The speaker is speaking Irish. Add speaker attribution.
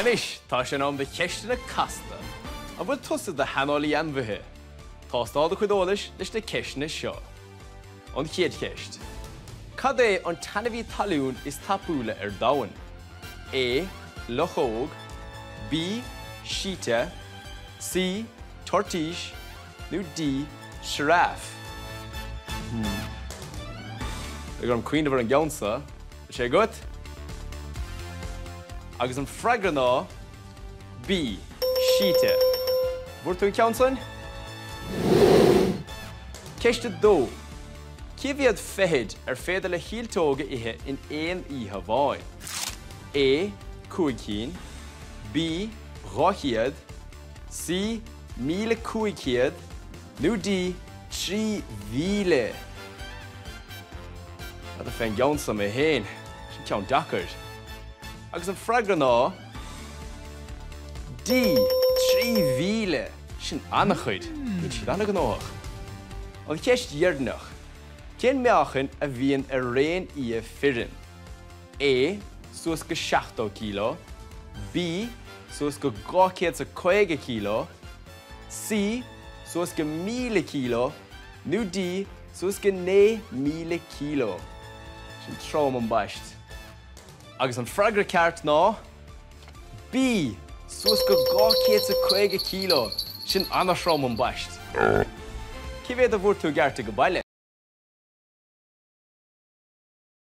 Speaker 1: Anois, tá sé in am do cheisteanna casta. An bhfuil tusa i do shaineolaí ainmhithe? Tástáil do chuid eolais leis na ceisteanna seo. An chéad cheist. Cad é an t-ainmhí talún is tapúla ar domhan? A. Luchóg B. Síte C. Toirtís nó D. Sioráf? Hmm. Beidh orm cuimhneamh ar an gceann seo. Bhfuil sé agat? Agus an freagra ná B. Síte. Bhfuair tú an ceann san? Ceist 2. Cé mhéad feithid ar féidir le hialtóg a ithe in aon oíche amháin? A. 5 cinn B. 200 C. 1,500 nó D. 3,000? N'fheadar fén gceann seo mé féin. Sin ceann deacair. Agus an freagra ná D. 3,000! Sin an-chuid. Bíonn siad an-ghnóthach. An cheist dheireanach. Cén meáchan a bhíonn ar réin fhia fireann? A. Suas go 70 kg. B. Suas go 250 kg. C. Suas go 1,000 kg. Nó D. Suas go 9,000 kg. Sin trom ambaist. Agus an freagra ceart ná B. Suas go 250 kg. Sin an-throm ambaist. Cé mhéad a bhfuair tú i gceart ag baile?